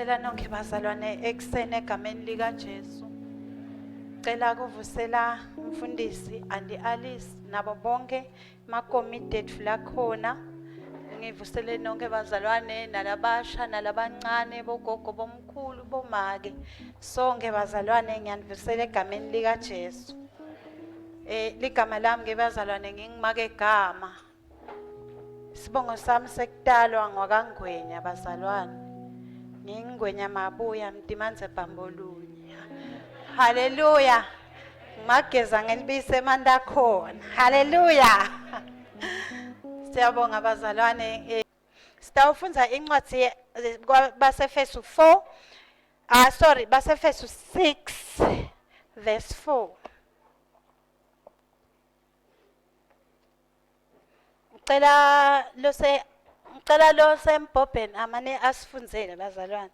Ngiyanivusela nonke bazalwane ekuseni egameni likaJesu. Cela kuvusela umfundisi Andy Alice nabo bonke makomiti ethu lakhona. Ngivusele nonke bazalwane nalabasha nalabancane bogogo bomkhulu bomake. Sonke bazalwane ngiyanivusela egameni likaJesu. Eh ligama lami ke bazalwane ngingimake gama. Sibongo sami sekutalwa ngwakaNgwenya bazalwane. Ngingwenya Mabuya Mtimanze Bhambolunye. Haleluya. Ngimageza ngelibisi emanti akhona. Haleluya. Siyabonga bazalwane. Eh, sitawufundza incwadi baseFesu 4. Ah sorry, baseFesu 6 verse 4. Ngicela lose ngicela lo sembhobheni amane asifundzele bazalwane.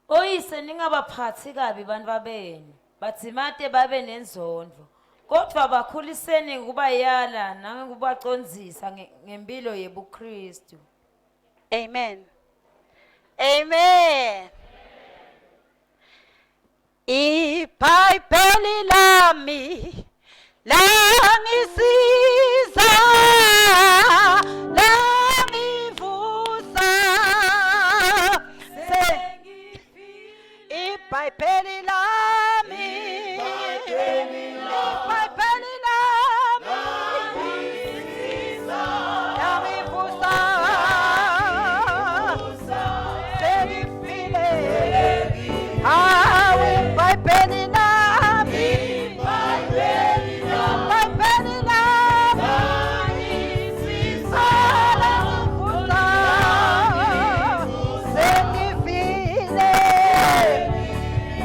Oyise ningabaphathi kabi bantfwabenu, badzimate babe nenzondvo. Kodvwa bakhuliseni ngekubayala nangekubacondzisa nge- ngempilo yebuKhristu. Amen. Amen. IBhayibheli lami langisiza langivusa IBhayibheli lami IBhayibheli lami langivusa sengifile Hawu iBhayibheli lami iBhayibheli lami langivusa sengifile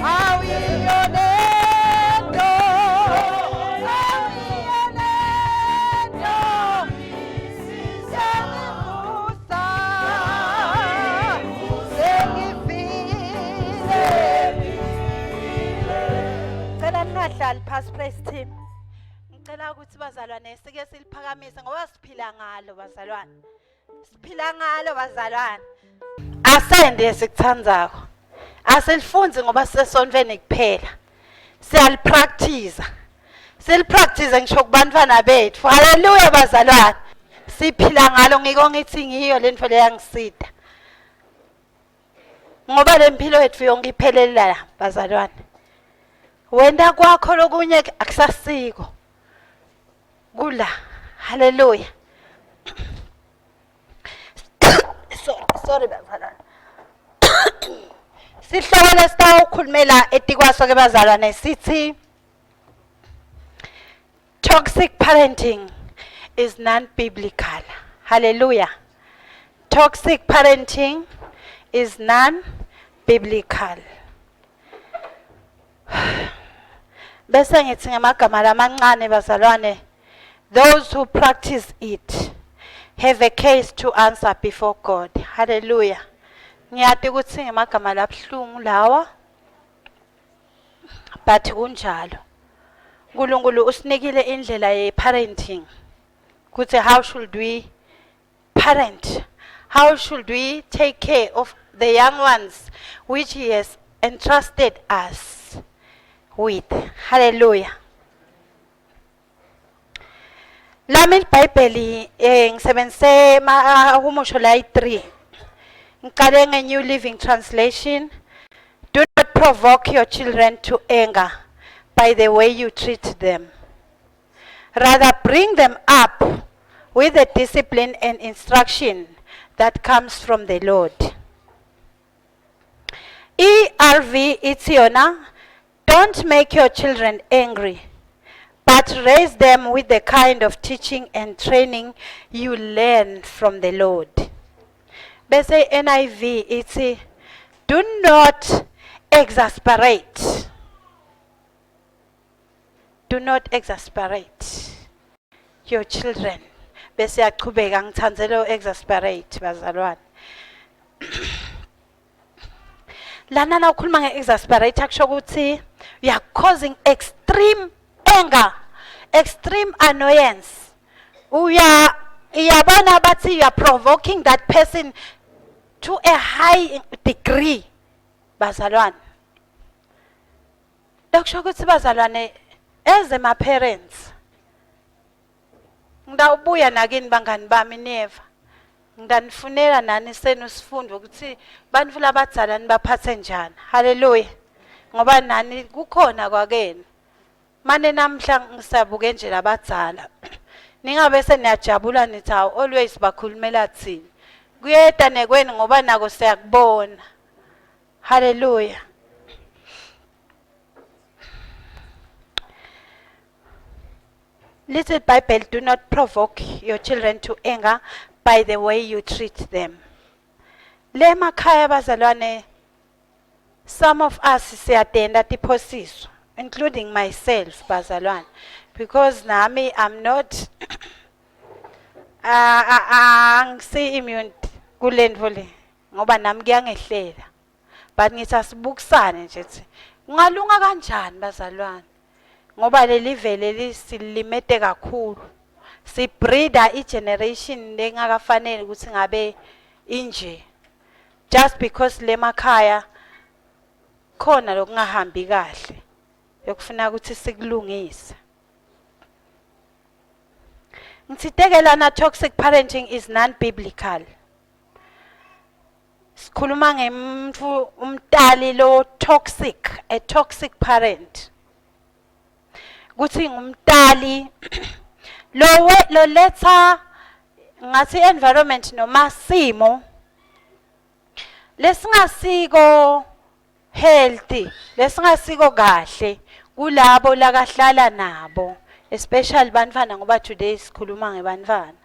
Hawu yiyo lento Hawu yiyo lento yangivusa sengifile Cela ningahlali phasi praise team. Ngicela ukuthi bazalwane sike siliphakamise ngoba siphila ngalo bazalwane. Siphila ngalo bazalwane. Asende esikuthandzako. Asilifunzi ngoba sisesontfweni kuphela. Siyalipractice. Silipractice ngisho kubantwana bethu. Haleluya bazalwane. Siphila ngalo ngiko ngithi ngiyo lento leyangisida. Ngoba lempilo yethu yonke iphelela la bazalwane. Wenda kwakho lokunye akusasiko. Kula. Haleluya. Sorry, sorry bazalwane. Sihloko lesitawukhulumela etikwaso ke bazalwane sithi toxic parenting is non-biblical. Hallelujah. Toxic parenting is non-biblical. Bese ngithi ngamagama lamancane bazalwane those who practice it have a case to answer before God. Hallelujah. Ngiyati ukuthi ngamagama labuhlungu lawa but kunjalo. uNkulunkulu usinikile indlela ye parenting. Kuthi how should we parent? How should we take care of the young ones which he has entrusted us with? Hallelujah. Lami iBhayibheli eh ngisebenzise mahumusho la yi3. Ngiqale nge New Living Translation. Do not provoke your children to anger by the way you treat them. Rather bring them up with the discipline and instruction that comes from the Lord. ERV ithi yona don't make your children angry but raise them with the kind of teaching and training you learn from the Lord. Bese NIV ithi do not exasperate. Do not exasperate your children. Bese yachubeka ngithandze lo exasperate bazalwane. Lana la ukhuluma nge-exasperate akusho ukuthi you are causing extreme anger, extreme annoyance. Uya Iyabona bathi you are provoking that person to a high degree bazalwane. Lokusho ukuthi bazalwane as my parents ngidawubuya nakini bangani bami niyeva. Ngidanifunela nani senu sifundo ukuthi bantfu labadzala nibaphathe njani. Hallelujah. Ngoba nani kukhona kwakeni. Mane namhla ngisabuke nje labadzala. Ningabe seniyajabula nithi awu always bakhulumela thina. Kuyeta nekweni ngoba nako siyakubona. Hallelujah. Little Bible, do not provoke your children to anger by the way you treat them. Le makhaya bazalwane, some of us siyatenda tiphosiso, including myself bazalwane, because nami I'm not angisi immune kulento le ngoba nami kuyangehlela. But ngithi asibukisane nje thi ungalunga kanjani bazalwane ngoba leli vele lisilimete kakhulu sibreeda igeneration lengakafanele ukuthi ngabe inje just because lemakhaya khona lokungahambi kahle yokufuna ukuthi sikulungise. Ngithiteke lana toxic parenting is non-biblical. Sikhuluma ngemntfu umtali lo toxic, a toxic parent. Kuthi ngumtali lo loletha ngathi environment noma simo lesingasiko healthy lesingasiko kahle kulabo lakahlala nabo, especially bantfwana, ngoba today sikhuluma ngebantfwana.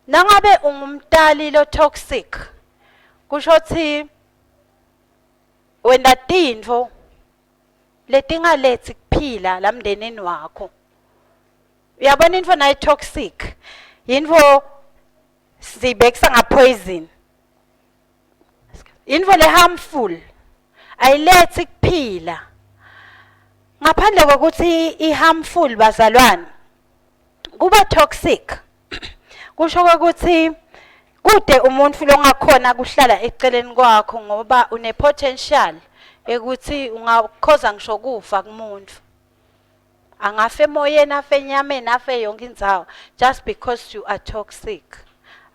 Nangabe ungumtali lo toxic, kusho ukuthi wenta tintfo letingalethi kuphila lamndenini wakho. Uyabona intfo nayi toxic, yintfo sibekisa nga poison, intfo le harmful, ayilethi kuphila. Ngaphandle kokuthi i harmful bazalwane, kuba toxic kusho ukuthi kude umuntu longakhona kuhlala eceleni kwakho ngoba une potential ekuthi ungakhoza ngisho kufa kumuntu. Angafa emoyeni, afe enyameni, afe yonke indzawo just because you are toxic.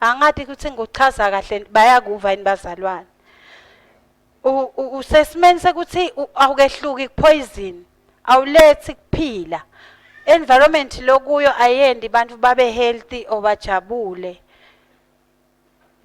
Angathi ukuthi ngikuchaza kahle, bayakuva yini bazalwane? Usesimeni sekuthi awukehluki kupoison, awulethi kuphila. Environment lokuyo ayendi bantu babe healthy or bajabule.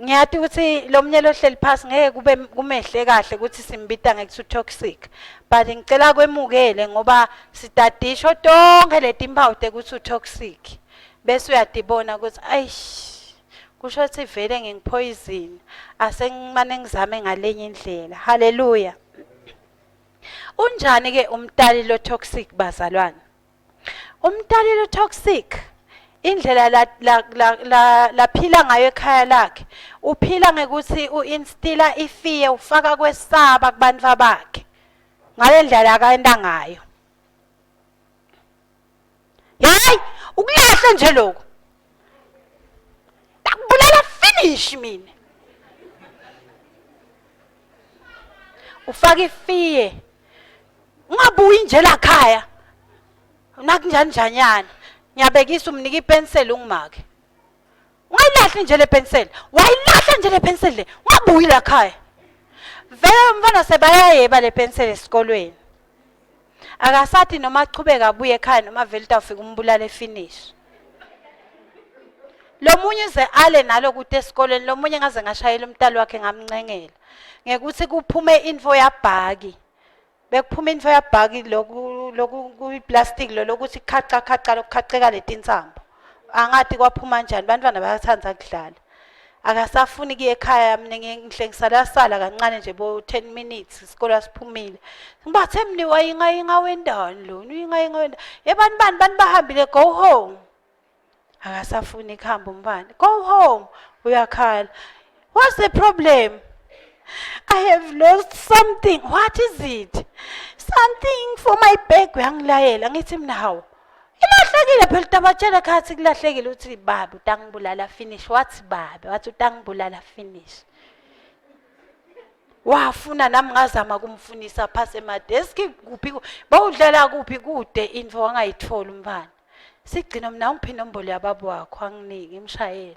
Ngiyati ukuthi lo mnye lohleli phasi ngeke kube kumehle kahle ukuthi simbita ngekuthi toxic, but ngicela kwemukele ngoba sidadisho tonke letimpawu tekuthi utoxic, bese uyatibona ukuthi ayish, kusho ukuthi vele ngingipoison, asengimane ngizame ngalenye indlela. Haleluya. Unjani ke umtali lo toxic bazalwane? Umtali lo toxic, indlela la la la la laphila ngayo ekhaya lakhe, uphila ngekuthi uinstilla ifear, ufaka kwesaba kubantu bakhe ngale ndlela akayenta ngayo. Hayi, ukulahle nje lokho, nakubulala finish mina. Ufaka ifear, ungabuyi nje la khaya nakunjani njanyana. Ngiyabekisa, umnika ipenseli, ungimake, ungayilahli nje le penseli, wayilahla nje le penseli le, ungabuyi la khaya. Vele umfana sebayayeba le penseli esikolweni, akasathi noma achubeka abuye ekhaya noma vele utawufika umbulale finish. Lo munye uze ale nalo kude esikolweni. Lo munye ngaze ngashayela umntali wakhe, ngamncengela ngekuthi kuphume info yabhaki, bekuphuma info yabhaki loku loku kuyiplastic lo lokuthi khaca khaca lokukhaceka letinsambo, angathi kwaphuma njani. Bantwana bayathanda kudlala, akasafuni kuye ekhaya. Mina ngihle ngisala sala kancane nje bo 10 minutes isikole asiphumile, ngibathe mni wayinga yinga wendani lo uyinga yinga wendani ebani bani bani bahambile, go home. Akasafuni kuhamba umfana. Go home, uyakhala. What's the problem? I have lost something. What is it? Something for my bag. Uyangilayela, ngithi mina hawu, ilahle. Kulahlekile phela utabatshela khathi kulahlekile uthi babe utangibulala finish wathi babe wathi utangibulala finish. Wafuna nami ngazama kumfunisa phasi emadeski kuphi bawudlala kuphi kude info wangayithola umfana. Sigcina mina ungiphi inombolo yababa wakho anginiki imshayele.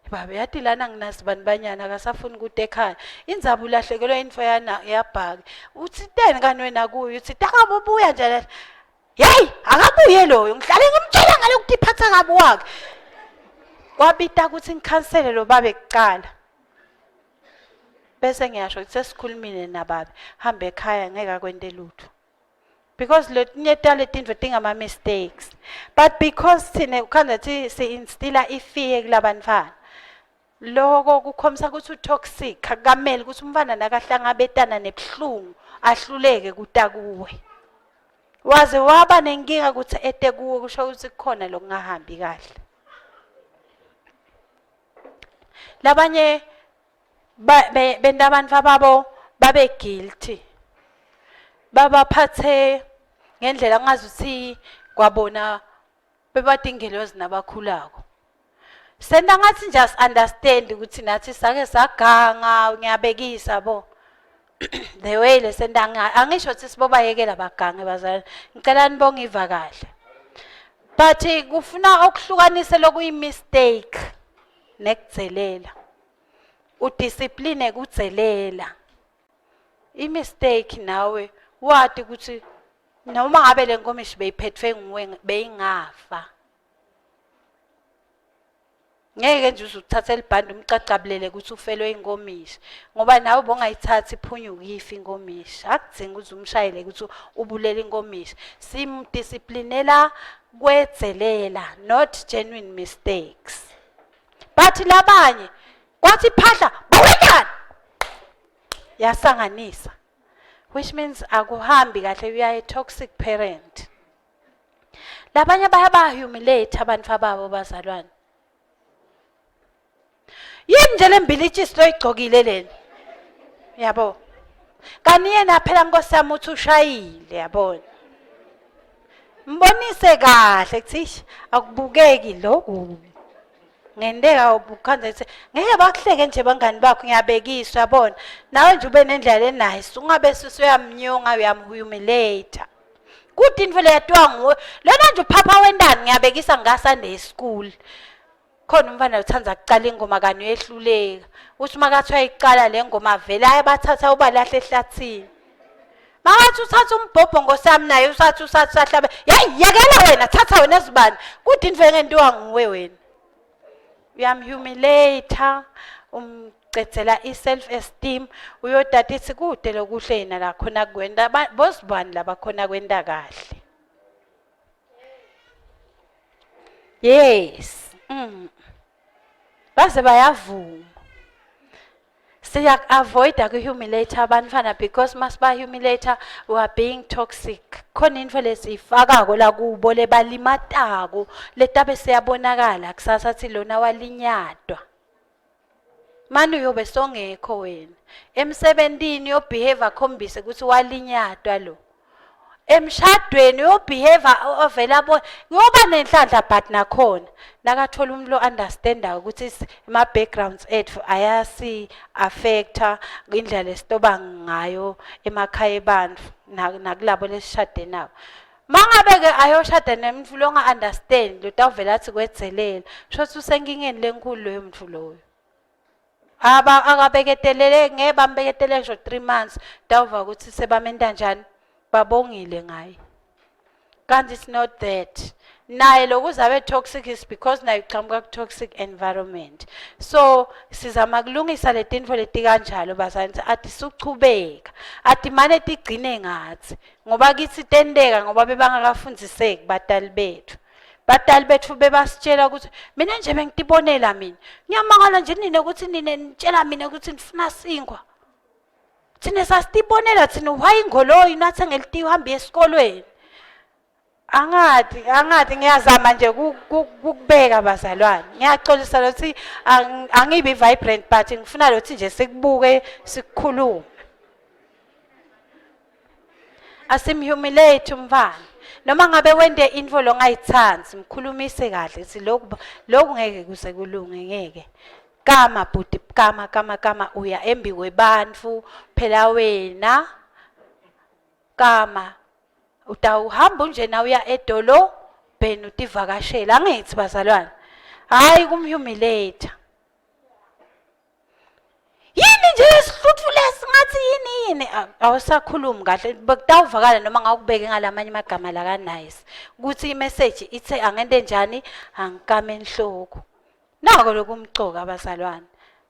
Baba yathi lana nginasibani banyana akasafuni kude ekhaya. Indzaba ulahlekelwe info yana yabhaki. Uthi teni kani wena kuyo uthi takabubuya nje la. Hey akabuye loyo ngihlale ngimtshela ngalokutiphatha kabi wakhe. Kwabita ukuthi ngikhansele lo babe kuqala. Bese ngiyasho ukuthi sesikhulumile nababe hamba ekhaya ngeke akwente lutho. Because letinye taletintfo tingama mistakes. But because thina ukhanda thi si-instila ifear kulabantfwana. Loko kukhombisa ukuthi u-toxic akukameli ukuthi umfana nakahlangabetana nebuhlungu ahluleke kuta kuwe. Waze waba nenkinga ukuthi ete kuwe kusho ukuthi kukhona lokungahambi kahle. Labanye benta abantu ababo babe guilty. Babaphathe ngendlela kungazuthi kwabona bebatingelozi nabakhulako. Senta ngathi nje asi-understand ukuthi nathi sake saganga ngiyabekisa bo. The way lesenta ngayo angisho ukuthi sibobayekela bagange bazali. Ngicela nibonge iva kahle. But kufuna okuhlukanise lokuyi mistake nekudzelela. Udiscipline kudzelela. I mistake nawe wati ukuthi noma ngabe le nkomishi beyiphethwe nguwe beyingafa. Ngeke nje uze uthathe libhande umcacabulele ukuthi ufelwe inkomishi ngoba nawe bongayithathi iphunyuke ife inkomishi. Akudzingi ukuthi umshayele ukuthi ubulele inkomishi. Simdisciplinela kwedzelela not genuine mistakes. But labanye kwathi phahla bawentani yasanganisa which means akuhambi kahle you are a toxic parent. Labanye bayaba-humiliate abantu ababo bazalwane. Yini nje lembilitshisi loyigcokile lena? Yabo. Kani yena phela Nkosi yami uthi ushayile yabona. Mbonise kahle kuthi akubukeki lokhu. Ngenteka ukhanze ukuthi ngeke bakuhleke nje bangani bakho ngiyabekiswa yabona. Nawe nje ube nendlela enice ungabe usuyamnyonga uyamhumiliate. Kude into leyatiwa nguwe. Lona nje uphapha wendani ngiyabekisa nga Sunday school. Khona umfana uthanda kucala ingoma kani uyehluleka. Uthi makathi uyayiqala le ngoma vele ayabathatha ubalahle ehlathini. Makathi uthatha umbhobho ngosami naye usathi usathi sahlabe. Yayi yekela wena thatha wena ezibani. Kude into engentiwa nguwe wena. Uyamhumiliate umcedzela i-self esteem uyodada ithi kude lokuhle yena la khona kwenta bosibani labakhona kwenta kahle. Yes. Baze bayavuma. Siyak-avoida ku-humiliate abantwana because masiba-humiliate we are being toxic. Khona into lesiyifakako la kubo lebalimatako letabe siyabonakala kusasa athi lona walinyatwa. Mane uyobe songekho wena. Emsebentini uyobehave akhombise ukuthi walinyatwa lo. Emshadweni uyobehave ovela abone uyoba nenhlanhla but nakhona nakathola umuntu lo understandayo ukuthi ama backgrounds ethu ayasi affecta indlela lesitoba ngayo emakhaya ebantfu nakulabo lesishade nabo. Mangabe ke ayoshada nemuntu longa understand lotawuvela athi kwedzelela sho usenkingeni lenkulu loyo muntu loyo. Aba akabeketelele ngeke bambeketelele ngisho 3 months tawuva ukuthi sebamenta njani babongile ngaye. Kanti it's not that. Naye lokuze abe toxic is because naye uqhamuka ku toxic environment. So sizama kulungisa letintfo leti kanjalo bazali athi suchubeka athi mane tigcine ngathi ngoba kithi tenteka ngoba bebangakafundiseki batali bethu. Batali bethu bebasitshela ukuthi mina nje bengitibonela mina. Ngiyamangala nje nina ukuthi nina nitshela mina ukuthi nifuna sinkwa. Thina sasitibonela thina why ingoloyi nathi ngelitiwa uhambe esikolweni. Angathi angathi ngiyazama nje kukubeka bazalwane. Ngiyaxolisa lokuthi angibi vibrant but ngifuna lokuthi nje sikubuke sikukhulume. Asimhumiliate umfana. Noma ngabe wente intfo longayitsandzi, mkhulumise kahle si lokhu lokhu ngeke kuze kulunge ngeke. Kama bhuti kama kama kama uya embi kwebantfu phela wena kama utawuhamba unje na uya edolobheni utivakashela angithi bazalwane hayi kumhumilate yini nje lesihlutfu lesi ngathi yini yini awusakhulumi kahle bekutawuvakala noma ngawukubeke ngalamanye amagama la ka-nice ukuthi imeseji ithe angente njani angikame enhloko nako lokumcoka abazalwane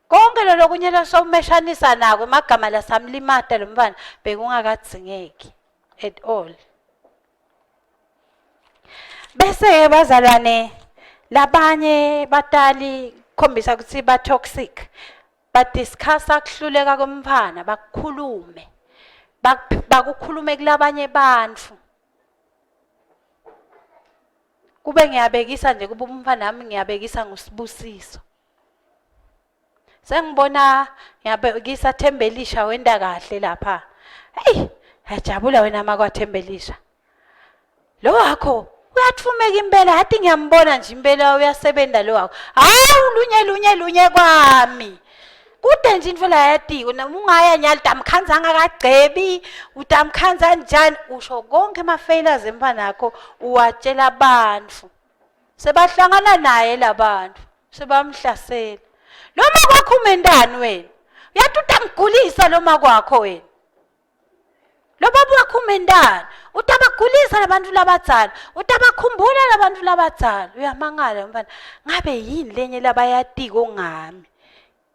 konke lo lokunye lesomeshanisa nako emagama lasamlimata lo mntfwana bekungakadzingeki at all Bese-ke bazalwane labanye batali khombisa ukuthi ba toxic badiscussa kuhluleka komfana bakukhulume bakukhulume kulabanye bantfu kube ngiyabekisa nje kuba umfana wami ngiyabekisa ngusibusiso Sengibona ngiyabekisa Thembelisha wenda kahle lapha. Hey, yajabula wena makwaThembelisha. Lo wakho uyathumeka impela hathi ngiyambona nje impela uyasebenza lo wakho. Hawu lunye lunye lunye kwami. Kude nje into la yatiko noma ungaya nyali utamkhanza angakagcebi utamkhanza njani usho konke ama failures emfana yakho uwatshela abantu. Sebahlangana naye labantu. Sebamhlasela. Noma kwakho umentani wena? Uyathi utangigulisa loma kwakho wena. Lo baba wakho umentani? Utabagulisa labantu labadzala, utabakhumbula labantu labadzala. Uyamangala mfana, ngabe yini lenye labayatiko ngami?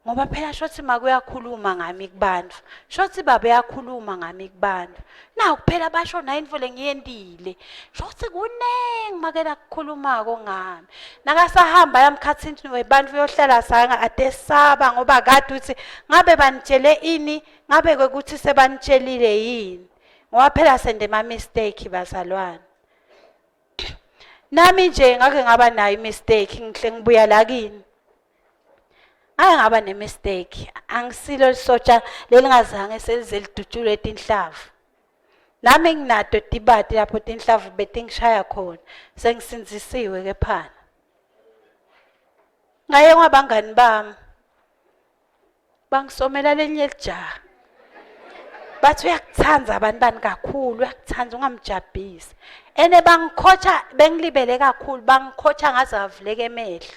Ngoba phela shothi make uyakhuluma ngami kubantu. Shothi baba uyakhuluma ngami kubantu. Naku phela basho nayo intfo lengiyentile. Shothi kuningi make lakukhulumako ngami. Nakasahamba yamkhathini webantfu uyohlala sanga atesaba ngoba kade uthi ngabe banitshele ini ngabe kwekuthi sebanitshelile yini. Ngoba phela sende ama mistake bazalwane. Nami nje ngake ngaba nayo imistake ngihle ngibuya la kini. Ngake ngaba nemistake angisilo lisotsha lelingazange selize lidutshulwe tinhlavu. Nami nginato tibati lapho tinhlavu betingishaya khona sengisindzisiwe kephana. Ngaye ngabangani bami bangisomela lelinye lijaha bathi uyakuthanda abantu bani kakhulu uyakuthanda ungamjabhisi ene bangikhotsha bengilibele kakhulu bangikhotsha ngaze ngavuleka emehlo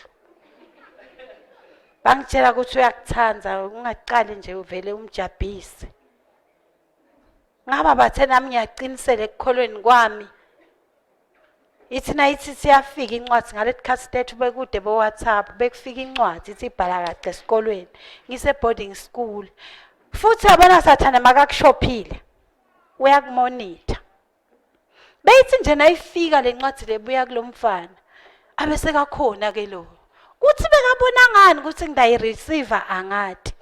bangitshela ukuthi uyakuthanda ungaqali nje uvele umjabhise ngaba bathe nami ngiyaqinisela ekukholweni kwami Ithi nayithi siyafika incwadi ngaletikhathi tethu bekude bo-WhatsApp bekufika incwadi ithi ibhala kahle esikolweni ngise boarding school futhi yabona sathane makakushophile uyakumonitha beyithi nje nayifika le ncwadi lebuya kulomfana abe sekakhona ke lo kuthi bekabona ngani ukuthi ngidayireceive angati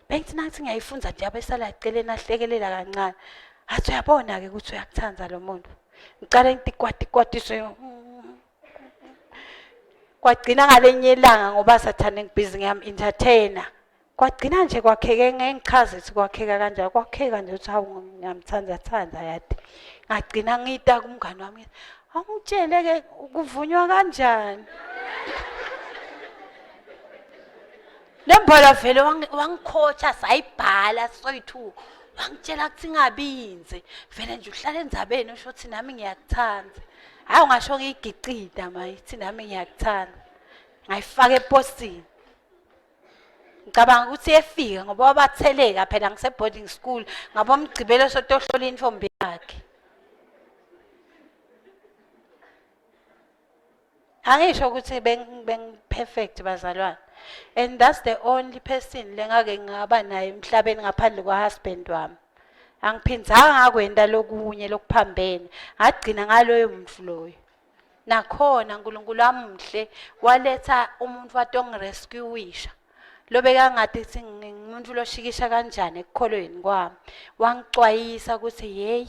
bengithi nathi ngiyayifunza nje abesala eceleni ahlekelela kancane athi uyabona-ke ukuthi uyakuthanda lo muntu ngicale ngitikwatikwatiswe kwagcina ngalenye ilanga ngoba sathane ngibhizi ngiyam-entertainer kwagcina nje kwakheke ngeke ngichaze ukuthi kwakheka kanjani kwakheka nje ukuthi hawu ngiyamthanda thanda yadi ngagcina ngita kumngani wami awungitshele-ke kuvunywa kanjani Nembala vele wangikhotsha sayibhala soyi-two wangitshela ukuthi ngabinze vele nje uhlala endzabeni usho ukuthi nami ngiyakuthanda hhayi ungasho ngiyigicida ma ithi nami ngiyakuthanda ngayifaka eposini ngicabanga ukuthi yefika ngoba wabatheleka phela ngise-boarding school ngabomgcibelo sotohlola intombi yakhe Angisho ukuthi beng beng perfect bazalwane. And that's the only person lengake ngaba naye emhlabeni ngaphandle kwa husband wami. Angiphindzanga ngakwenta lokunye lokuphambene. Ngagcina ngaloyo muntu loyo. Nakhona uNkulunkulu amuhle waletha umuntu watongirescueisha. Lobeka ngathi ukuthi ngingumuntu loshikisha kanjani ekukholweni kwami. Wangicwayisa ukuthi hey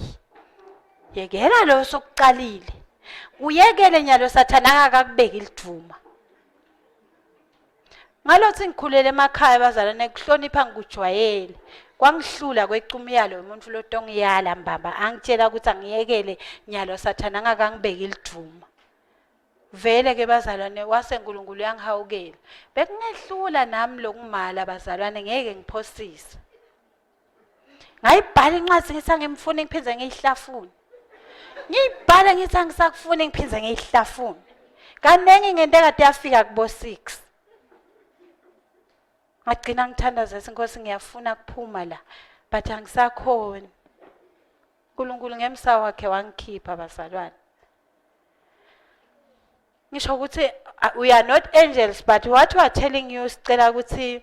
Yekela lo sokuqalile. Uyekele nyalo sathana akakubeki lidvuma. Ngalothi ngikhulele emakhaya bazalwane kuhlonipha ngikujwayele. Kwangihlula kweca umyalo wemuntfu lotongiyala mbamba angitshela ukuthi angiyekele nyalo sathane angakangibeki lidvuma. Vele ke bazalwane wase uNkulunkulu uyangihawukela. Bekungehlula nami lokumala bazalwane ngeke ngiphosise. Ngayibhala incwadi ngithi angimfuni ngiphinde ngiyihlafune. Ngiyibhale ngithi angisakufuni ngiphinde ngiyihlafune. Kaningi ngento ekade yafika kubo 6. Ngagcina ngithandaza inkosi ngiyafuna kuphuma la but angisakhoni. uNkulunkulu ngemsa wakhe wangikhipha bazalwane. Ngisho ukuthi we are not angels but what we are telling you sicela ukuthi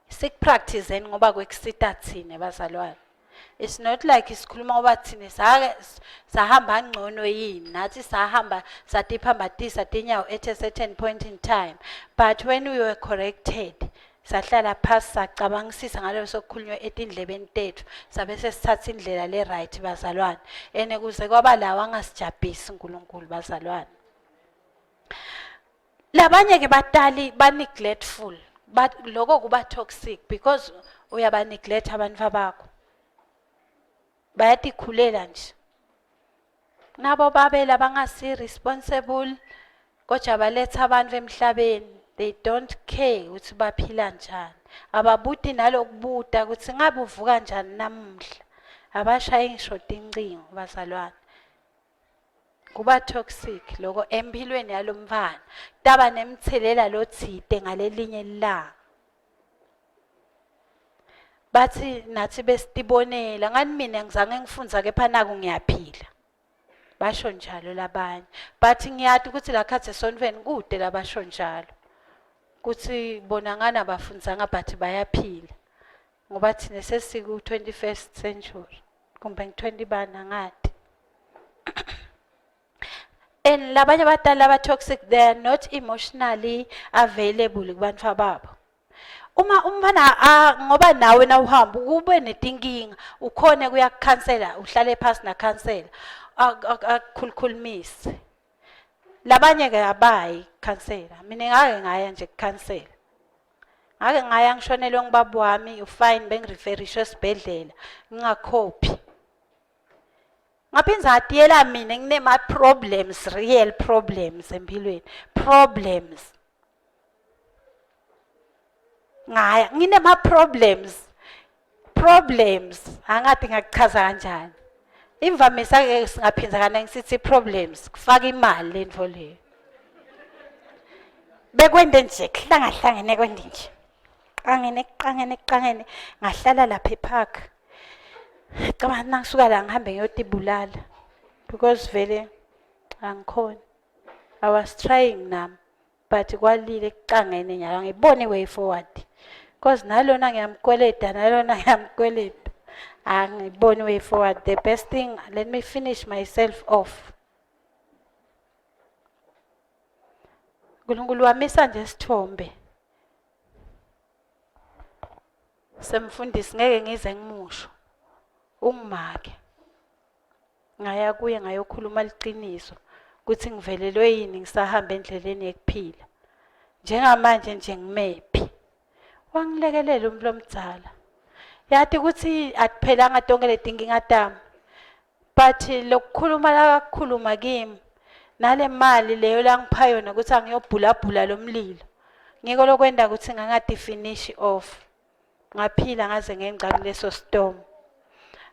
sikupractice ngoba kwekusita thina bazalwane. It's not like sikhuluma ngoba thina sake sahamba ngcono yini nathi sahamba satiphambatisa tinyawo at a certain point in time but when we were corrected sahlala phasi sacabangisisa ngaleso sokukhulunywa etindlebeni tethu sabe sesithatha indlela le right bazalwane ene kuze kwaba lawa angasijabhisi uNkulunkulu bazalwane labanye ke batali ba neglectful but lokho kuba toxic because uyaba neglect abantu bakho bayatikhulela nje nabo babela bangasi responsible kodwa baletha abantu emhlabeni they don't care ukuthi baphila njani ababuti nalokubuta ukuthi ngabe uvuka njani namuhla abashayi ngisho tincingo bazalwane kuba toxic lokho empilweni yalomfana taba nemthelela lotsite ngalelinye ilanga bathi nathi besitibonela ngani mina ngizange ngifundza kepha naku ngiyaphila basho njalo labanye but ngiyati ukuthi la khathi esontweni kude labasho njalo kuthi bona ngani abafundzanga but bayaphila ngoba thina sesiku 21st century kumbe ngi-20 bani angati and labanye abadala aba-toxic they are not emotionally available kubantfu babo uma umfana ngoba nawe nawuhamba kube netinkinga ukhone kuya kukhansela uhlale phasi nakhansela akukhulukhulumise labanye ke abayi khansela mina ngake ngaya nje kukhansela ngake ngaya ngishonelwe ngubaba wami ufine bengireferishwe esibhedlela ngingakhophi ngaphinde ngatiyela mina nginema problems real problems empilweni problems ngaya nginema problems problems angathi ngakuchaza kanjani imvamisa ke singaphinda kaningi sithi problems kufaka imali lento leyo bekwende nje kuhlangahlangene kwende nje qangene qangene qangene ngahlala lapha epark cabanga nangisuka la ngihambe ngiyotibulala because vele angikhoni i was trying nami but kwalile kucangene nyalo angiboni way forward because nalona ngiyamkweleta nalona ngiyamkweleta angiboni way forward the best thing let me finish myself off uNkulunkulu wamisa nje isithombe semfundisi ngeke ngize ngimusho ungimake ngaya kuye ngayokhuluma liqiniso ukuthi ngivelelwe yini ngisahamba endleleni yekuphila njengamanje nje ngimephi wangilekelela umuntu omdala yathi ukuthi atiphelanga tonke letinkinga tami but lokukhuluma lakakukhuluma kimi nale mali leyo langipha yona ukuthi angiyobhulabhula lo mlilo ngiko lokwenda ukuthi ngangati-finish off ngaphila ngaze ngenca kuleso storm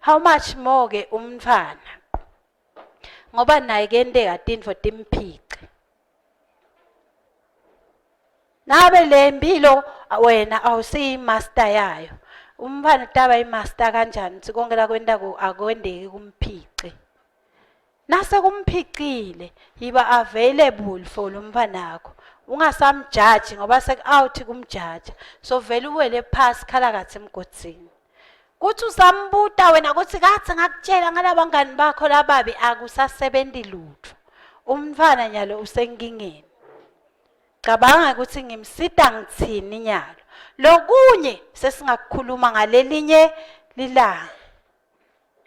how much more ke umntfwana ngoba naye kuyenteka tintfo timphice nabe le mpilo wena awusiyi-master yayo umntfwana utaba i-master kanjani ukuthi konke lakwentako akwendeki kumphice Nase kumphicile yiba available for lo mfanakho ungasamjaji ngoba seku-out kumjaja so vele uwele phasi khala kathi emgodini kuthi usambuta wena ukuthi kathi ngakutshela ngalabangani bakho lababi akusasebenzi lutho umntfwana nyalo usenkingeni cabanga ukuthi ngimsita ngithini nyalo lokunye sesingakukhuluma ngalelinye lilanga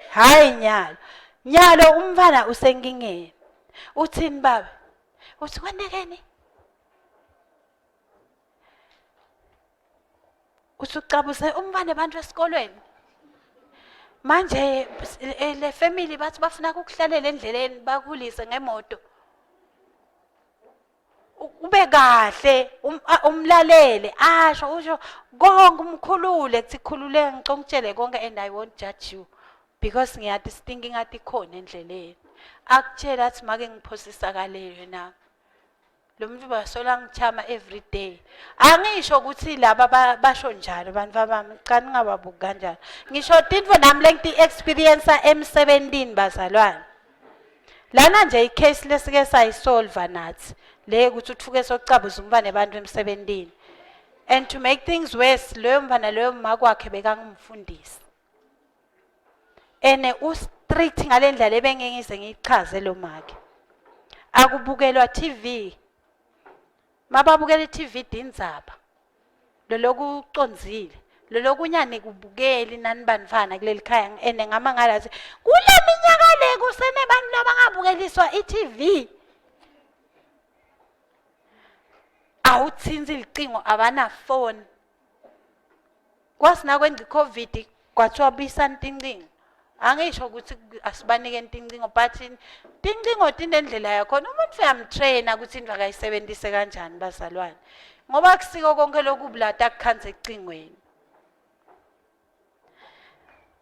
Hayi nyalo. Nyalo umfana usenkingeni. Uthini baba? Uthi kwenekeni? Usucabuze umfana abantu esikolweni. Manje le family bathi bafuna ukukuhlalela endleleni bakulise ngemoto. Ube kahle umlalele asho usho konke umkhulule kuthi khululeka ngicela ungitshele konke and I won't judge you because ngiyathi sitinkinga tikhona endleleni. Akutshela athi make ngiphosisa kaleyo na. Lo muntu basola ngichama every day. Angisho ukuthi laba basho njalo abantu bami cha ningababuki kanjalo. Ngisho tintfo nami lengiti experience emsebentini bazalwane. Lana nje icase lesike sayisolva nathi le ukuthi uthuke sokucabuza umntwana abantu emsebentini. And to make things worse loyo mfana loyo makwakhe bekangumfundisi. Ene u strict ngalendlela ebengingize ngiyichaze lo make. Akubukelwa TV. Mababukela iTV dindzaba. Lolokucondzile. Lolokunyane kubukeli nani bantfwana kuleli khaya ene ngamangala athi kule minyaka le kusenebantu labangabukeliswa iTV. Awuthintsi licingo abanafoni. Kwasi nakwenza i-COVID kwathiwa buyisani tincingo. Angisho ukuthi asibanike tincingo but tincingo tinendlela yakhona umuntu uyamtraina ukuthi into akayisebenzise kanjani bazalwane. Ngoba akusiko konke lokubi la takukhanza ecingweni.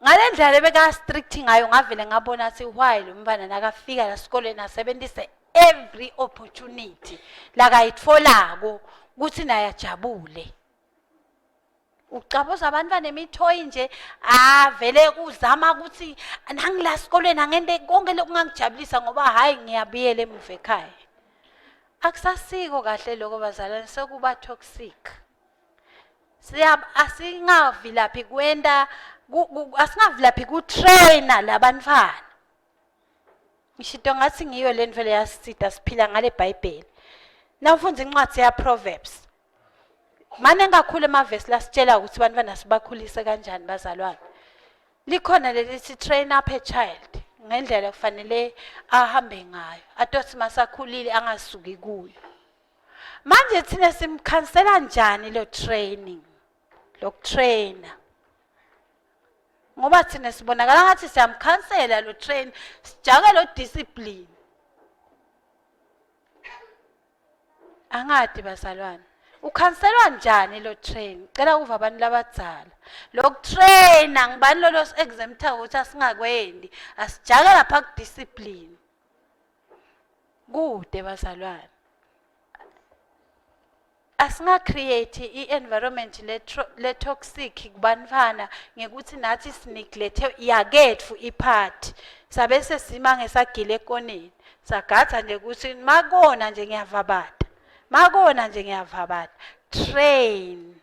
Ngale ndlela ebeka strict ngayo ngavele ngabona ukuthi why lo mfana nakafika la esikoleni asebenzise every opportunity lakayitfolako ukuthi naye ajabule. Ucabuza abantwana emithoyi nje avele kuzama ukuthi nangila esikolweni angente konke lokungangijabulisa ngoba hhayi ngiyabuyela emuva ekhaya. Akusasiko kahle lokho bazalwane sekuba toxic. Siya asingavilaphi kwenta asingavilaphi kutrainer labantwana. Ngishito ngathi ngiyo le nto leyasisida siphila ngale Bhayibheli. Nawufunda incwadi ya Proverbs Mane kakhulu emavesi lasitshela ukuthi abantwana sibakhulise kanjani bazalwane. Likhona lelithi train up a child ngendlela kufanele ahambe ngayo. Atothi masakhulile angasuki kuyo. Manje thina simkhansela njani lo training? Lokutrainer. Ngoba thina sibonakala ngathi siyamkhansela lo train, sijake lo discipline. Angati bazalwane. Ukhanselwa njani lo train? Cela kuva abantu labadzala. Lokutraina ngibani lolo exempta ukuthi asingakwendi. Asijake lapha ku discipline. Kude bazalwane. Asinga create i-environment le toxic kubantfwana ngekuthi nathi sineglect yaketfu ipart. Sabe sesima ngesagile ekoneni. Sagadza nje ukuthi makona nje ngiyavabata. Makona nje ngiyavabata. Train.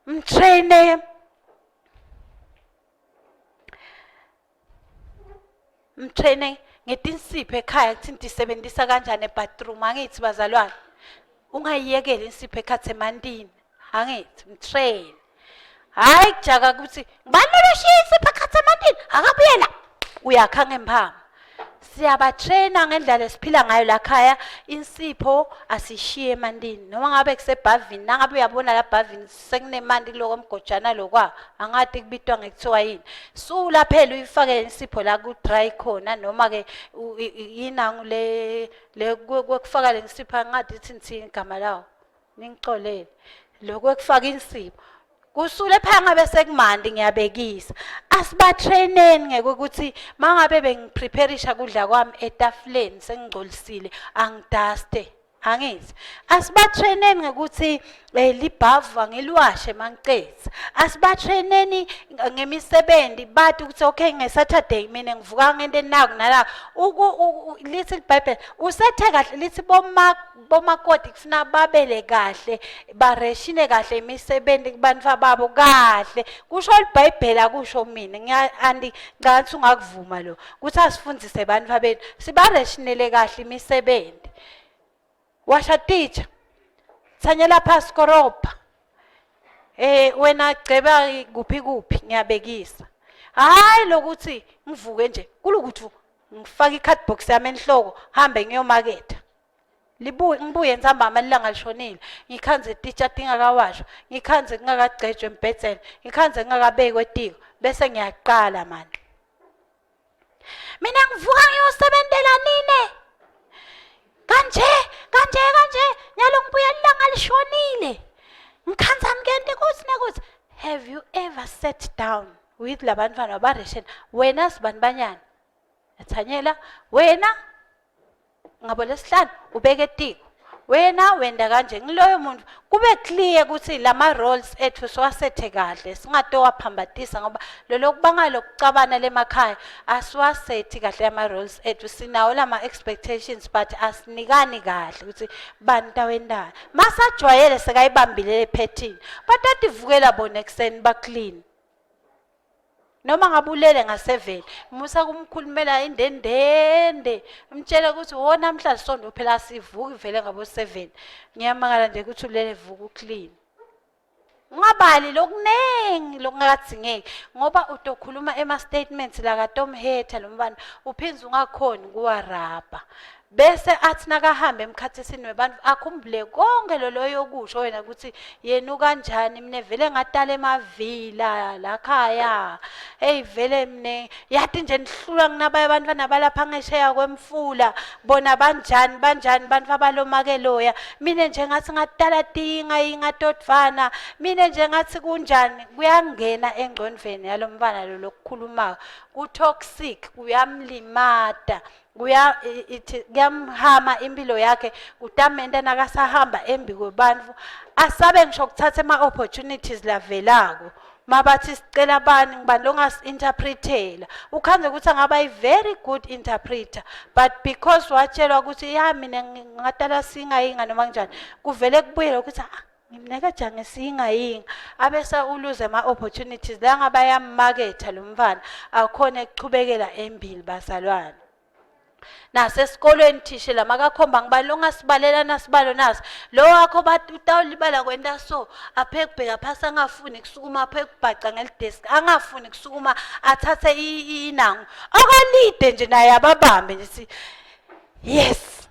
Mtraine mtraine ngetinsipho ekhaya kuthi ndisebenzisa kanjani ebathroom angithi bazalwane ungayiyekeli insipho ekhathe emantini angithi mtrain hayi kujaka ukuthi ngibani loshiya insipho ekhathe emantini akabuyela uyakha ngemphama siyabatraina ngendlela esiphila ngayo la khaya insipho asishiye emantini noma ngabe kusebhavini nangabe uyabona la bhavini sekunemanti kuloko mgojana lokwa angati kubitwa ngekuthiwa yini sula phela uyifake insipho la ku dry khona noma ke yinangu le le kwekufaka le nsipho angati ithi ngithini igama lawo ningixolele lokho ekufaka insipho kusule phaya ngabe sekumandi ngiyabekisa asibatraineni ngeke ukuthi mangabe bengipreparisha kudla kwami etafuleni sengingcolisile angidaste angithi asibatraineni ngekuthi eh, libhavu angiliwashe mangicetha asibatraineni ngemisebenzi bathi ukuthi okay ngeSaturday mina ngivuka ngento enaku nala lithi iBhayibheli usethe kahle lithi boma bomakoti kufuna babele kahle bareshine kahle imisebenzi kubantu babo kahle kusho iBhayibheli akusho mina ngiya andi ngathi ungakuvuma lo ukuthi asifundise abantu bethu sibareshinele kahle imisebenzi washa titsha thanyela phasi korobha eh wena gceba kuphi kuphi ngiyabekisa hayi lokuthi ngivuke nje kulukuthi ngifake i-cardbox yami enhloko hambe ngiyomaketha. Libuye ngibuye ntsambama lilanga lishonile, ngikhandze titja tingakawashwa, ngikhandze kungakagcejwa embhedzeni, ngikhandze kungakabekwa etiko, bese ngiyaqala mani. Mina ngivuka ngiyosebentela nine. Kanje, kanje, kanje, nyalo ngibuya lilanga lishonile. Ngikhandza ngente kuthi nekuthi. Have you ever sat down with labantwana bareshen wena sibanibanyana? Thanyela wena ngabo lesihlanu ubeke etiko wena wenda kanje ngiloyo muntu kube clear ukuthi lama roles ethu siwasethe kahle singatowaphambatisa ngoba lolo kubanga lokucabana lemakhaya asiwasethi kahle ama roles ethu sinawo lama expectations but asinikani kahle ukuthi bani tawendani masajwayele sekayibambile le pattern batativukela bona ekuseni ba clean noma ngabe ulele ngaseveni musa kumkhulumela indendende mtshele ukuthi wo namhla lisonto phela asivuki vele ngabo-7 ngiyamangala nje ukuthi ulele vuka uclean ungabali lokuningi lokungakadzingeki ngoba utokhuluma ema-statements lakatomhetha lo mfana uphindze ungakhoni kuwarabha Bese athi nakahamba emkhathisini webantfu akhumbule konke loloyo kusho wena ukuthi yena ukanjani mina vele ngatala emavila lakhaya hey vele mina yati nje nihlulwa nginabaye abantwana balapha ngesheya kwemfula bona banjani banjani bantfu abalomake loya mina nje ngathi ngatala tinga ingatodvana mina nje ngathi kunjani kuyangena engcondvweni yalomfana lo lokukhulumako ku-toxic kuyamlimata kuya ithi kuyamhama impilo yakhe kutamenta nakasahamba embi kwebantfu asabe ngisho kuthatha ema-opportunities lavelako mabathi sicela bani ngibani longasi-interpretela ukhandze ukuthi angaba yi-very good interpreter but because watshelwa ukuthi ya mina ngatala singayinga noma kunjani kuvele kubuyele ukuthi ah ngimnika jange siyingayinga abese uluze ama-opportunities la ngabe ayammaketha lo mfana akhona ekuchubekela embili bazalwane nasesikolweni thishela makakhomba ngibani longasibalela nasibalo nasi lo wakho utawulibala kwenta so aphe kubheka phasi angafuni kusukuma aphe kubhaca ngelidesk angafuni kusukuma athathe inangu akalide nje naye ababambe nje yes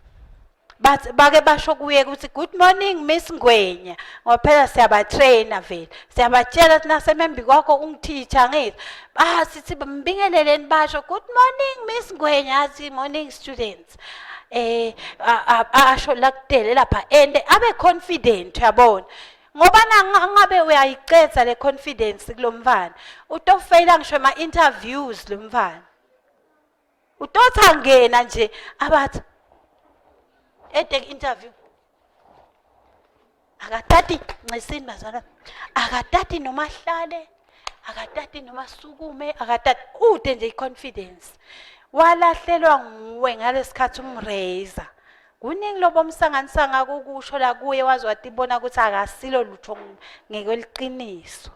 bathi bake basho kuye ukuthi good morning Miss Ngwenya ngoba phela siyabatrainer vele siyabatshela ukuthi nasemembi kwakho ungiteacher ngithi ah sithi mbingeleleni basho good morning Miss Ngwenya athi morning students eh asho la kutele lapha and abe confident uyabona ngoba nangabe uyayicetha le confidence kulomfana utofeyila ngisho ema interviews lo mfana Utothi angena nje abathi ede interview akatati ncisini bazalwane akatati noma ahlale akatati noma asukume akatati ude nje i-confidence walahlelwa nguwe ngalesikhathi umrazer kuningi lobo msanganisanga kukusho la kuye waze watibona ukuthi akasilo lutho ngekweliqiniso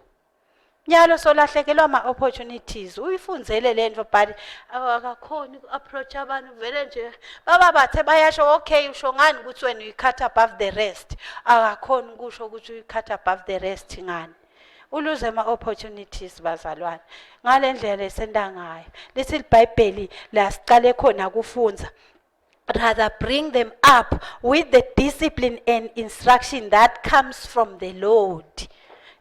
Nyalo solahlekelwa ama opportunities uyifundzele lento but akakhoni ku approach abantu vele nje baba bathe bayasho okay usho ngani ukuthi wena uyi cut above the rest akakhoni ukusho ukuthi uyi cut above the rest ngani uluze ama opportunities bazalwane ngalendlela lesenta ngayo lithi iBhayibheli la siqale khona kufunza rather bring them up with the discipline and instruction that comes from the Lord.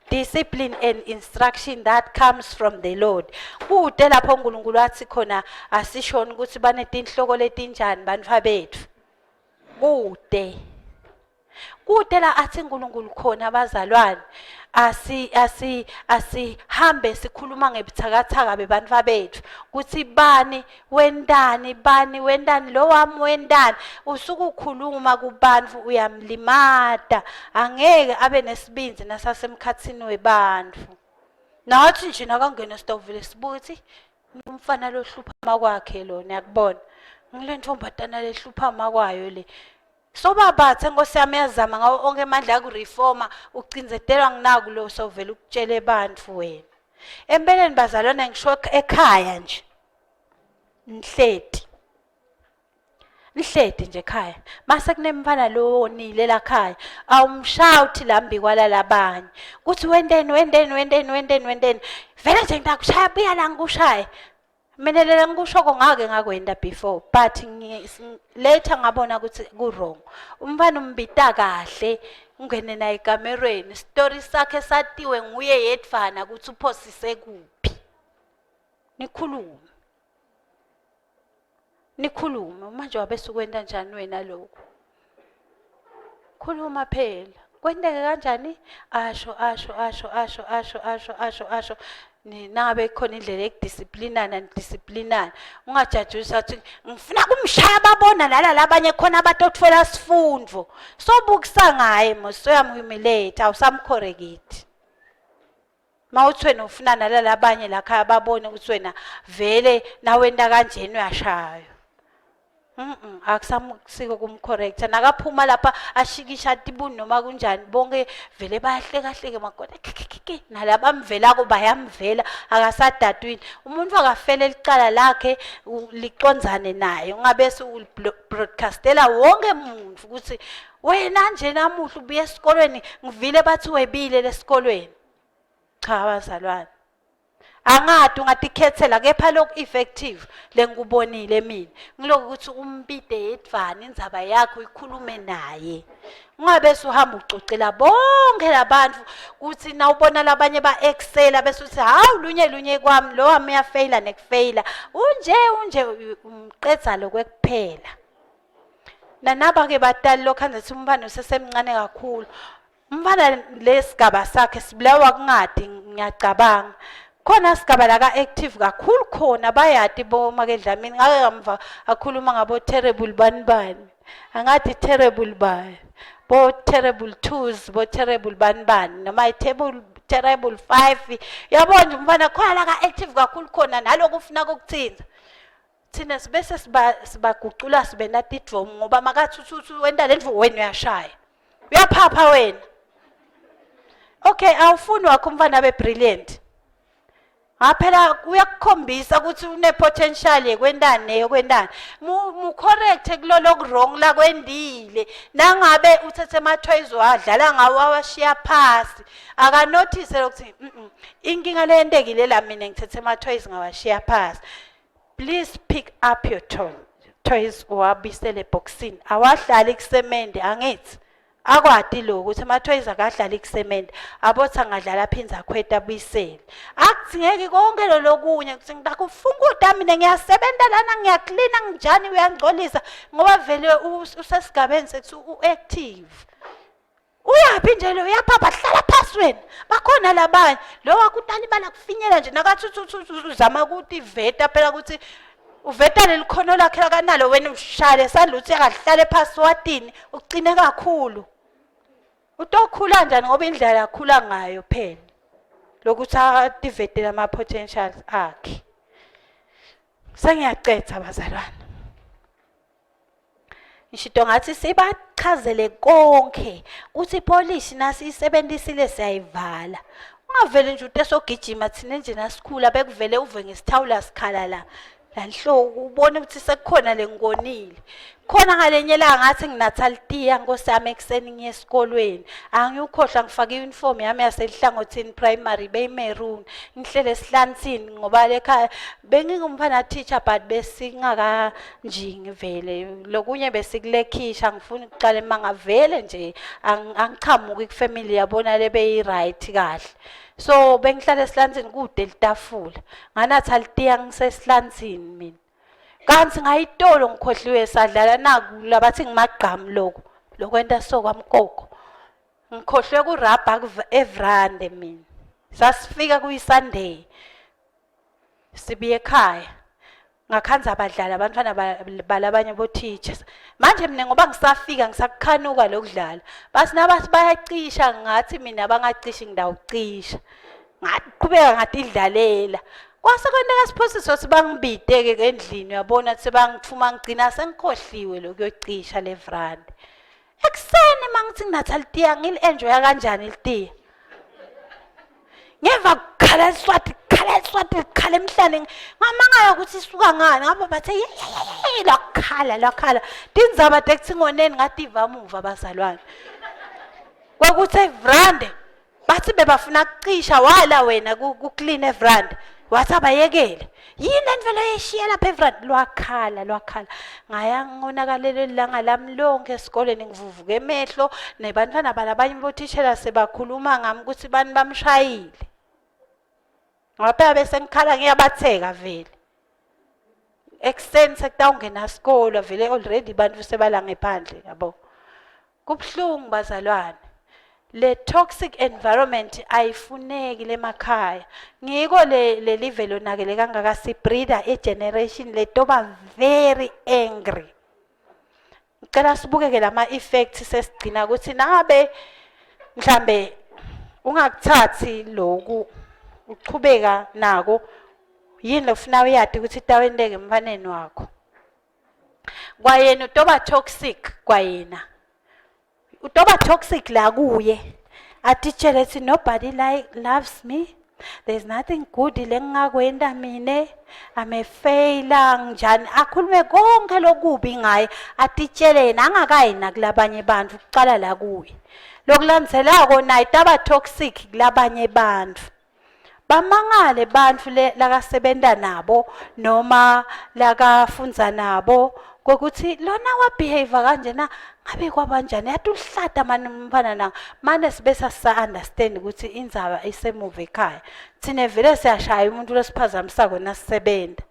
Discipline and instruction that comes from the Lord. Kude lapho uNkulunkulu athi khona asishoni ukuthi banetinhloko letinjani bantfwa bethu. Kude. Kude la athi uNkulunkulu khona abazalwane asi asi asihambe sikhuluma ngebuthakathaka bebantfu bethu kuthi bani wentani bani wentani lo wami wentani usukukhuluma kubantu uyamlimata angeke abe nesibindzi nasasemkhatsini webantfu nathi nje nakangena sitawuvele sibuke ukuthi umfana lohlupha makwakhe lo niyakubona ngile ntombazana lehlupha makwayo le Sobabathe nkosi yami yazama ngawo onke amandla akureforma ucinzetelwa nginaku lo sovela ukutshela abantu wena. Empeleni bazalwane ngisho ekhaya nje. Nihleti. Nihleti nje ekhaya. Mase kunemfana lo wonile la khaya awumshaya uthi lambi kwalalabanye. Kuthi wenteni wenteni wenteni wenteni wenteni. Vele nje ngitakushaya buya la ngikushaye. Mina lela ngikushoko ngake ngakwenda before but later ngabona ukuthi ku wrong. Umfana umbita kahle ungene naye ekamerweni story sakhe satiwe nguye yedvana ukuthi uphosise kuphi. Nikhulume. Nikhulume manje wabe sukwenta njani wena lokho? Khuluma phela. Kwenteke kanjani? Asho asho asho asho asho asho asho asho nangabe khona indlela yokudisciplinana nidisciplinana ungajajulisa athi ngifuna kumshaya babona lala labanye khona abatotfola sifundvo sobukisa ngaye mos soyamhumiliate awusamcorrecti mawuthi wena ufuna nalalabanye lakhaya babone ukuthi wena vele nawenta kanjena uyashaywa. Mhm akusamsiko kumcorrector nakaphuma lapha ashikisha tibuni noma kunjani bonke vele bayahleka hleke makoti kikikiki nalabamvelako bayamvela akasadatwini umuntu akafele licala lakhe licondzane naye ungabese ulibroadcastela wonke muntu ukuthi wena nje namuhla ubuye esikolweni ngivile bathi webile lesikolweni cha bazalwane angadi ungatikhethela kepha lokhu effective lengikubonile mina ngilokhu ukuthi umbide yedvana indzaba yakho ikhulume naye ungabe suhamba ucocela bonke labantu kuthi nawubona labanye ba-excela bese uthi hawu lunye lunye kwami lo wami uyafeyila nekufeyila unje unje umqedza lokwekuphela nanaba-ke batali lokhu anzethi umntwana usesemncane kakhulu Umfana lesigaba sakhe sibulawa kungadi ngiyacabanga. Khona sigaba la ka-active kakhulu khona bayati bomake Dlamini ngake ngamva akhuluma ngabo terrible bani bani. Angathi terrible bani. Bo terrible twos, bo terrible bani bani noma i-terrible terrible five. Yabona nje umfana khona la ka-active kakhulu khona naloku ufuna kokuthinza. Thina sibese siba sibagucula sibe natidvomu ngoba makathi uthi wenta lentfo wena uyashaya. Uyaphapha wena. Okay, awufuni wakho umfana abe brilliant. Ngaphela uyakukhombisa ukuthi une potential yekwentani neyokwentani. Mu, mu correct kulolo wrong la kwendile. Nangabe uthethe ama toys wadlala ngawo awashiya phasi. Aka notice lokuthi mm inkinga leyentekile la mina ngithethe ama toys ngawashiya phasi. Please pick up your toy, toys uwabisele ebhokisini. Awahlali kusemende angithi. Akwati lokhu ukuthi ama-toys akahlali kusemende. Abothi angadlala aphinde akhweta abuyisele. Akudzingeki konke lolokunye ukuthi ngitakufunkuta mina ngiyasebenza lana ngiyaklina nginjani uyangcolisa ngoba vele usesigabeni sekuthi u-active. Uyaphi nje lo uyaphapha hlala phasi wena. Bakhona labanye. Lo wakutalibala kufinyela nje nakathi uzama ukuthi iveta phela ukuthi uveta leli khono lakhe akanalo wena ushale sandla uthi akahlale phasi watini ucine kakhulu. Utokhula njani ngoba indlela akhula ngayo phela. Lokuthi ativetele ama potentials akhe. Sengiyacetha bazalwane. Ngisho ngathi sibachazele konke ukuthi ipolishi nasiyisebenzisile siyayivala. Ungavele nje ute sogijima thina nje nasikhula bekuvele uve ngesithawula sikhala la. Lanhloko ubone ukuthi sekukhona lengikonile. Khona ngalenye ilanga ngathi nginatha litiya nkosi yami ekuseni ngiye esikolweni. Angiyukhohlwa ngifake i-uniform yami yaselihlangothini primary beyimaroon. Ngihlele esihlanthini ngoba lekhaya bengingumfana teacher but besingakanjingi vele lokunye besikulekhisha ngifuna ukuqala emanga vele nje angichamuki kufamily yabona le beyi-right kahle so bengihlala esihlanthini kude litafula nganatha litiya ngisesihlanthini mina kanti ngayitolo ngikhohliwe sadlala naku labathi ngimagqamu lokhu lokwenta so kwamkoko ngikhohlwe kurabha evrande mina sasifika kuyi-sunday sibuye ekhaya ngakhanza abadlali abantwana balabanye boteacher manje mina ngoba ngisafika ngisakukhanuka lokudlala basi nabathi bayacisha ngathi mina bangacishi ngidawucisha ngaqhubeka ngatidlalela kwase kwenteka siphosiso sibangibide-ke endlini uyabona sebangithuma ngigcina sengikhohliwe lokuyocisha le vrande ekuseni uma ngithi nginatha litiya ngili-enjoya kanjani litiya ngeva kukhala iswati kukhala iswati kukhala emhlane ngamangala ukuthi isuka ngani ngabo bathe lwakhala lwakhala tindzaba tekuthi ngoneni ngativa muva bazalwane kwakuthi evrande bathi bebafuna kucisha wala wena kuclean evrande. Wathi abayekele. Yini lento loyishiya lapha efront lwakhala lwakhala. Ngaya ngonakalelwe ilanga lami lonke esikoleni ngivuvuka emehlo nebantwana balabanye bothishela sebakhuluma ngami ukuthi bani bamshayile. Ngoba phela bese ngikhala ngiyabatheka vele. Ekuseni sekutawungena sikolo vele already bantu sebala ngephandle yabo. Kubuhlungu bazalwane. Le toxic environment ayifuneki lemakhaya. Ngiko le lelive lonakele kangaka sibreeder a generation letoba very angry. Ngicela sibukeke lama effects sesigcina ukuthi nangabe mhlambe ungakuthathi lokhu uchubeka nako yini lofuna uyati ukuthi itawenteke emfaneni wakho. Kwayena utoba toxic kwayena. Utoba toxic la kuye. Atitshele ethi nobody like loves me. There's nothing good lengingakwenta mine. I'm a failure njani akhulume konke lokubi ngaye atitshele yena angakayi nakulabanye bantu kucala la kuye. Lokulandzelako naye taba toxic kulabanye bantu. Bamangale bantfu le lakasebenta nabo noma lakafundza nabo kokuthi lona wabehave kanjena ngabe kwabanjani yathi uhlata mani umfana na mane sibe sasa understand ukuthi indzaba isemuva ekhaya thina vele siyashaya umuntu losiphazamisako nasisebenta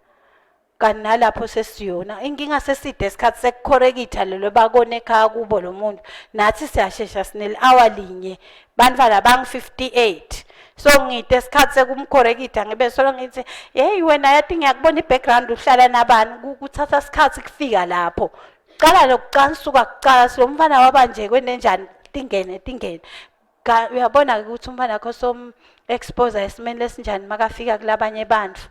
kanti nalapho sesiyona inkinga seside isikhathi sekukhorekitha lelo bakone ekhaya kubo lo muntu nathi siyashesha sineli hour linye bantwana bangu-58 so ngide isikhathi sekumkhorekitha ngibe solo ngithi hey wena yathi ngiyakubona i-background uhlala nabani kuthatha isikhathi kufika lapho cala lokucansuka kucala silo mfana waba nje kwenenjani tingene tingene uyabona-ke ukuthi umfana wakho som-expose esimeni lesinjani makafika kulabanye bantu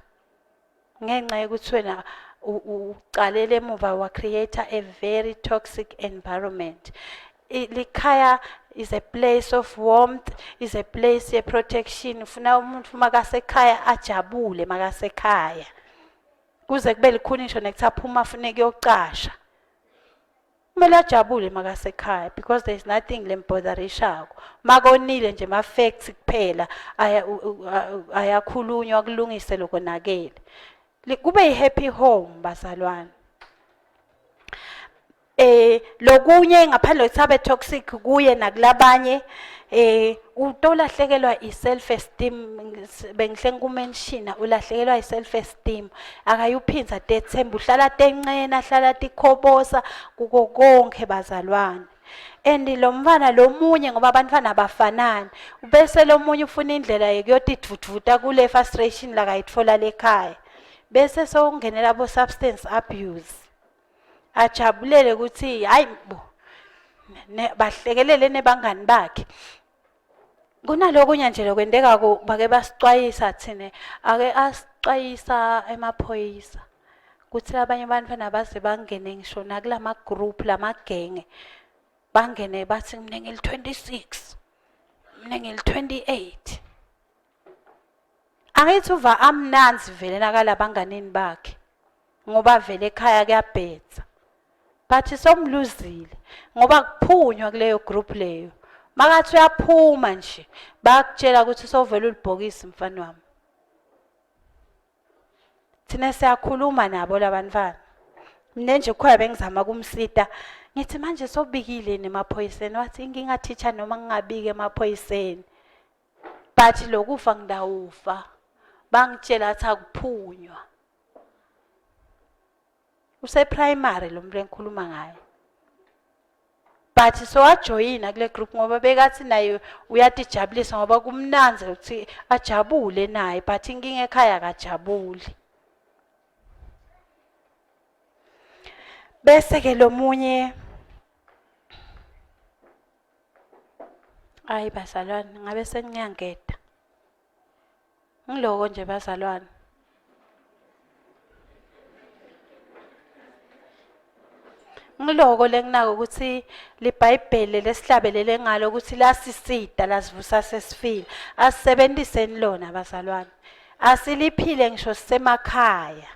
ngenxa yokuthi wena uqalele emuva wa create a very toxic environment. Likhaya is a place of warmth, is a place ye protection. Ufuna umuntu makasekhaya ajabule makasekhaya, kuze kube likhuni ngisho nekuthi aphuma afune kuyocasha. Kumele ajabule makasekhaya because there is nothing lembotherishako. Makonile nje ma facts kuphela ayakhulunywa kulungise lokonakele. Kube yi happy home bazalwane. Lokunye ngaphandle kokuthi abe toxic kuye nakulabanye, utolahlekelwa i-self esteem. Bengihle ngikumentiona, ulahlekelwa i-self esteem, akayuphinza tethemba, uhlala tencena, ahlala tikhobosa kuko konke bazalwane. And lo mfana lomunye, ngoba abantwana abafanani, bese lomunye ufuna indlela yekuyotidvudvuta kule frustration lakayitfola lekhaya, bese sewungenela bo substance abuse, ajabulele ukuthi hayi bo bahlekelele nebangani bakhe. Kunalokunye nje lokwenteka bake basicwayisa thine, ake asicwayisa emaphoyisa kuthi abanye abantwana baze bangene ngisho nakulama group lamagenge, bangene bathi mina ngili-26, mina ngili-28. Angithi uva amnanzi vele nakalabanganini bakhe ngoba vele ekhaya kuyabhetsa, but somluzile ngoba kuphunywa kuleyo group leyo. Makathi uyaphuma nje bayakutshela ukuthi sovela ulibhokisi mfana wami. Thina siyakhuluma nabo labantwana. Mina nje khona bengizama kumsita, ngithi manje sobikile nemaphoyiseni, wathi inkinga teacher noma ngingabiki emaphoyiseni but lokufa ngidawufa, bangitshela athi akuphunywa. Use primary lo muntu engikhuluma ngaye, but sowajoyina kule group ngoba bekathi naye uyatijabulisa ngoba kumnandzi ukuthi ajabule naye, but inkinga ekhaya akajabuli. Bese ke lomunye, ayi bazalwane, ngabe sengiyangeda ngiloko nje bazalwane. Ngiloko lenginako ukuthi liBhayibheli lesihlabelele ngalo ukuthi lasisida lasivusa sesifile, asisebenziseni lona bazalwane, asiliphile ngisho sisemakhaya.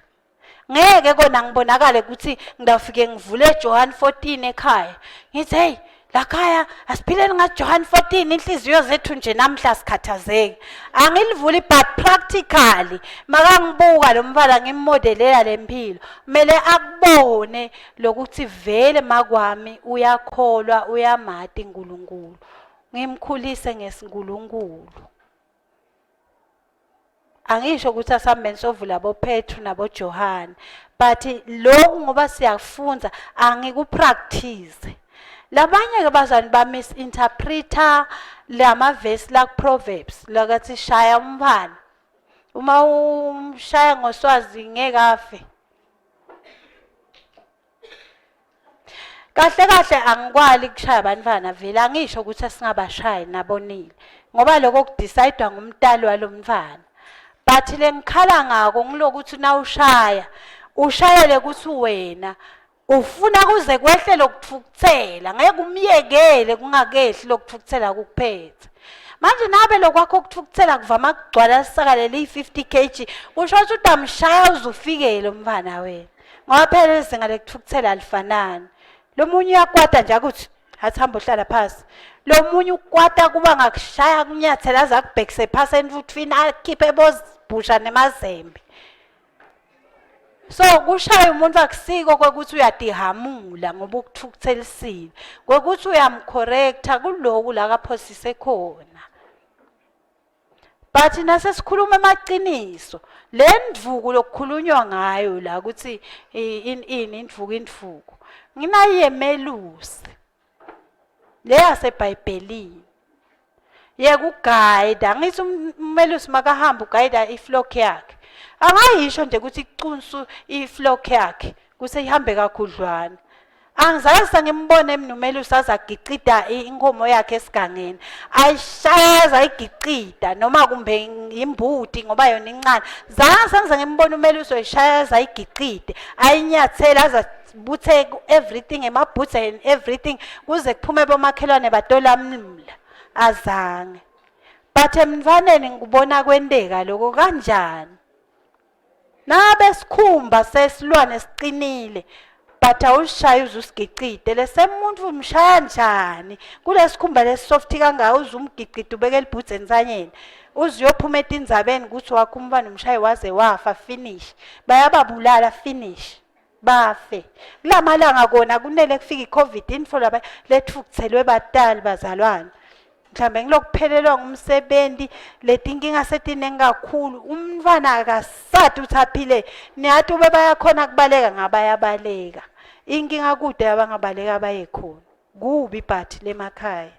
Ngeke kona ngibonakale ukuthi ngidawufike ngivule Johan 14 ekhaya ngithi hey. Lakhaya asiphileni ngaJohn 14 inhliziyo zethu nje namhla sikhathazeki. Angilivuli but practically makangibuka lo mfana ngimmodelela lempilo. Kumele akubone lokuthi vele makwami uyakholwa uyamati uNkulunkulu. Ngimkhulise ngesiNkulunkulu. Angisho ukuthi asihambeni sovula boPetru naboJohane but lokhu ngoba siyakufunza angikupractice. Labanye ke bazali ba misinterpreta lamavesi la Proverbs lakathi shaya umfana uma umshaya ngoswazi ngeke afe. Kahle kahle angikwali kushaya abantwana vele angisho ukuthi asingabashayi nabonile ngoba lokho kudecide ngumtali walomntwana. But lengikhala ngako ngilokuthi nawushaya ushayele ukuthi wena ufuna kuze kwehle lokuthukuthela ngeke umyekele kungakehli lokuthukuthela kukuphethe. Manje nabe lokwakho ukuthukuthela kuvama kugcwala isaka leli 50 kg kusho ukuthi utamshaya uzufikele umfana wena. Ngoba phela izinga lekuthukuthela alifanani. Lo munye uyakwata nje akuthi athi hamba uhlala phasi. Lo munye ukwata kuba ngakushaya kunyathela aze akubhekise phasi entuthwini akhiphe bozibhusha nemazembe. So kushaya umuntu akusiko kwekuthi uyatihamula ngoba ukuthukuthelisile. Kwekuthi uyamcorrecta kuloku la kaphosise khona. But nasesikhuluma amaqiniso le ndvuku lokukhulunywa ngayo la ukuthi in in indvuku indvuku nginayemelusi le yaseBhayibhelini yekugayida ngithi umelusi makahamba ugayida iflock yakhe angayisho nje ukuthi icunsu iflock yakhe kuse ihambe kakhudlwana Angizange sengimbone mina umelusi aze agicida inkomo yakhe esigangeni. Ayishayaza ayigicida noma kumbe imbuti ngoba yona incane. Zange sengize ngimbone umelusi oyishayaza ayigicide. Ayinyathela aze buthe everything emaboots and everything kuze kuphume bomakhelwane batolamla. Azange. But emntwaneni ngikubona kwenteka lokho kanjani? Nabe sikhumba sesilwane siqinile but awushayi uze usigicide lesemuntu umshaya njani kulesikhumba lesisoft kangaka uze umgicide ubeke elibhudze entsanyeni uze uyophuma etindzabeni ukuthi wakho umntwana umshayi waze wafa finish bayababulala finish bafe kulamalanga kona kunele kufika i-covid info laba lethukuthelwe batali bazalwane mhlawumbe ngilokuphelelwa ngumsebenzi letinkinga setiningi kakhulu umntwana akasati ukuthi aphile niyathi ube bayakhona kubaleka ngabayabaleka inkinga kude abangabaleka baye khona kubi but lemakhaya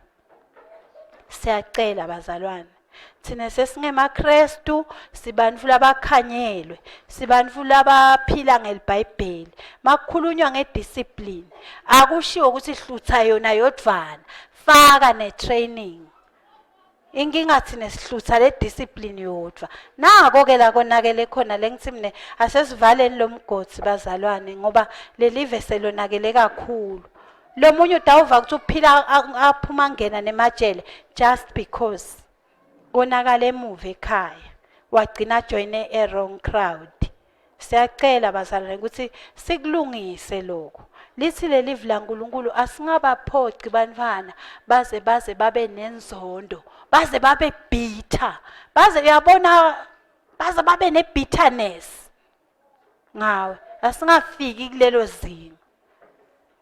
Siyacela bazalwane. Thina sesingemaKristu sibantu labakhanyelwe, sibantu labaphila ngeliBhayibheli. Makukhulunywa ngediscipline, akushiwo ukuthi hlutha yona yodvwana, faka netraining. Inkinga thina sihlutha le discipline yodwa. Nako ke la konakele khona lengithi mina asesivaleni lo mgodi bazalwane ngoba lelive selonakele kakhulu. Lo munye utawuva ukuthi uphila aphuma angena nemajele just because konakala emuva ekhaya wagcina join a wrong crowd. Siyacela bazalwane ukuthi sikulungise lokho. Lithi leli livi laNkulunkulu asingabaphoqi bantwana baze baze babe nenzondo, baze babe bitter, baze uyabona baze babe ne bitterness ngawe. Asingafiki kulelo zinga.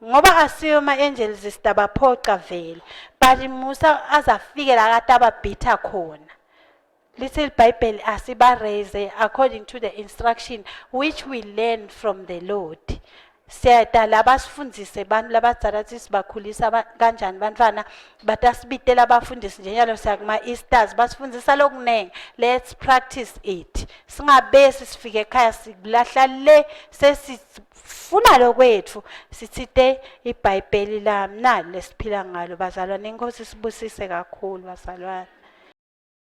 Ngoba asiyo ama angels sitabaphoqa vele, but Musa azafike la kade ababhitter khona. Lithi iBhayibheli asiba-raise according to the instruction which we learn from the Lord. Siyadala abasifundise bantu labadzala ukuthi sibakhulisa kanjani bantwana batasibitela abafundisi nje nyalo siya kuma-Easters basifundisa lokuningi. Let's practice it. Singabesi sifike ekhaya sikulahla le sesifuna lokwethu sithite iBhayibheli lami nali lesiphila ngalo bazalwane. Inkosi sibusise kakhulu bazalwane.